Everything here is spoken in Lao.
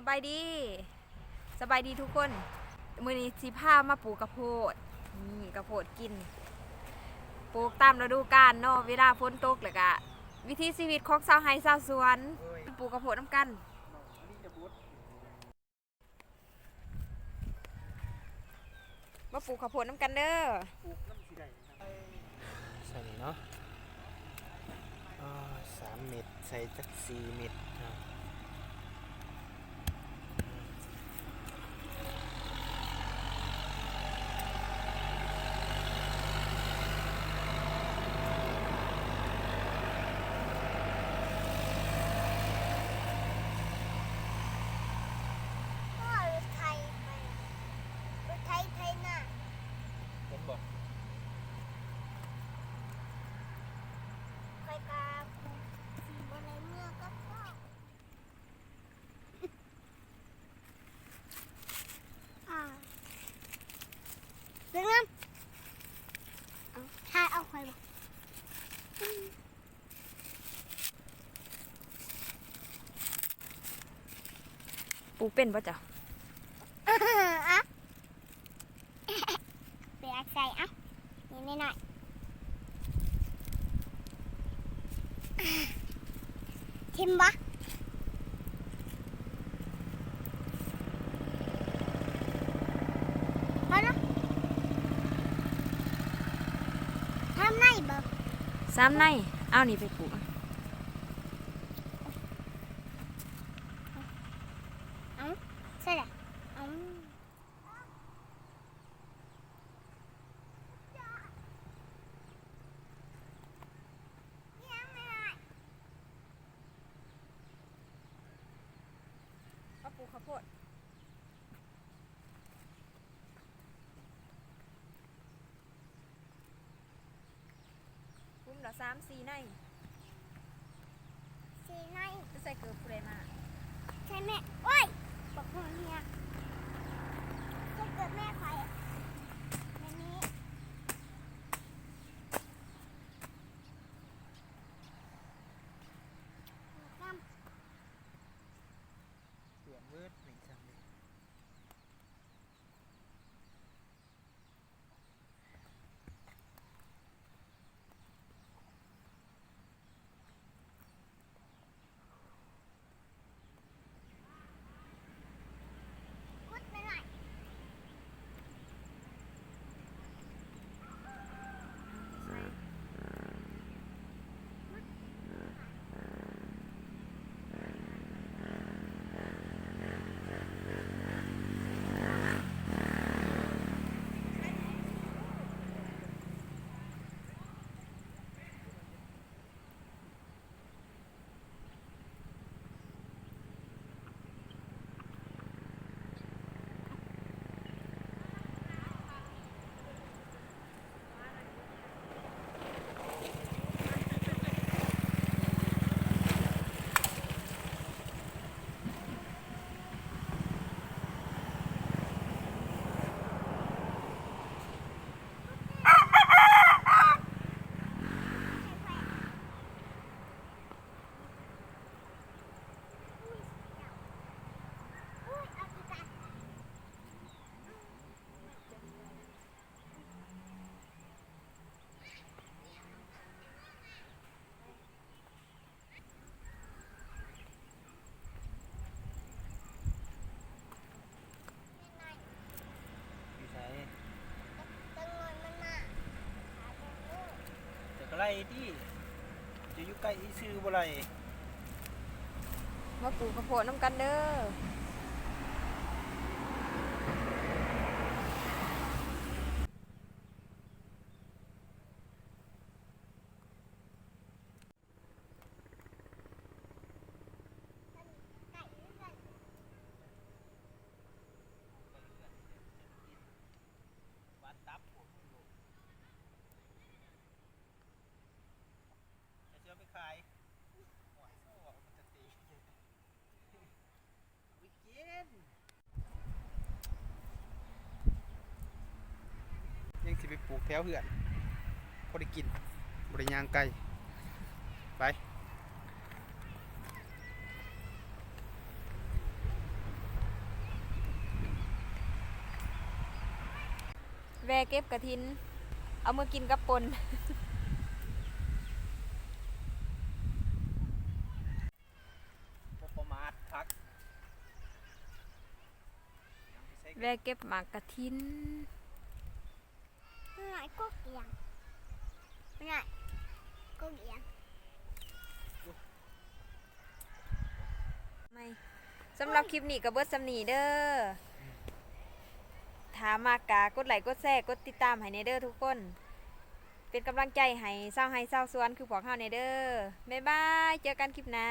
ສະບາຍດີ ສະບາຍດີທຸກຄົນ. ມື້ນີ້ຊິພາມາປູກກະໂພດ. ນີ້ກະໂພດກິນ ປູກຕາມລະດູການເນາະ, ເວລາຝົນຕົກ ແລ້ວກະວິຖີຊີວິດຂອງຊາວໄຮ່ຊາວສວນ. ໂອ້ຍ ປູກກະໂພດນຳກັນ. ມາປູກເຂົ້າໂພດນຳກັນເດີ. ປູກມັນຊິໄດ້ນຳ ໃສ່ນີ້ເນາະ. ອາ ສາມເມັດ ໃສ່ຈັກສີ່ເມັດເນາະ. ພໍ່ ລົດໄຖໄປ ລົດໄຖໄຖນາ ເຫັນບໍ່? ຂ້ອຍກະຊິບໍ່ໄດ້ເມືອກັບເຈົ້າ. ອ່າ ເບິ່ງນຳ ເອົາ ຖ່າຍເອົາຂ້ອຍບໍ່? ປູກເປັນບໍ່ເຈົ້າ? ອະ ໄປອັດໃສ່ ເອົາ ນີ້ໜ້ອຍໆ ຖິ້ມບໍ່? ພໍລະ ສາມໃນບໍ່? ສາມໃນ. ເອົານີ້ໄປປູກ. ເອົາ ໃສ່ລະ ເອົາ. ມາປູກເຂົ້າໂພດ. ຂຸມລະສາມສີ່ໃນ. ສີ່ໃນ. ໄປໃສ່ເກີບຜູ້ໃດມາ? ໃສ່ແມ່. ໂອ້ຍ ບັກຫົວເໜືອກ. ໃສ່ເກີບແມ່ຂ້ອຍ. ແມ່ນີ້ ເປື້ອນເວີດ ເປັນຈັ່ງໃດ? ຢູ່ໃສ? ຈັກໜ່ອຍມັນມາ ເຈົ້າກະໄລ່ຕິ ເຈົ້າຢູ່ໃກ້ຊື່ໆບໍ່ໄລ່. ມາປູກເຂົ້າໂພດນຳກັນເດີ. ຍັງຊິໄປປູກແຖວເຮືອນ ພໍໄດ້ກິນ ບໍ່ໄດ້ຍ່າງໄກ. ໄປ. ແວ່ເກັບກະຖິນ ເອົາມາກິນກັບປົ່ນ. ບໍ່ປະໝາດຄັກ ແວ່ເກັບໝາກກະຖິນ. ນ້ອຍກົກອີ່ຫຍັງ? ນ້ອຍກົກອີ່ຫຍັງ? ສຳລັບຄລິບນີ້ກໍເບິດສ່ຳນີ້ເດີ. ຖ້າມັກກໍກົດໄລກົດແຊ ກົດຕິດຕາມໃຫ້ແດ່ເດີທຸກຄົນ. ເປັນກຳລັງໃຈໃຫ້ຊາວໄຮ່ຊາວສວນຄືພວກເຮົາແດ່ເດີ. ບາຍບາຍ ເຈີກັນຄລິບໜ້າ.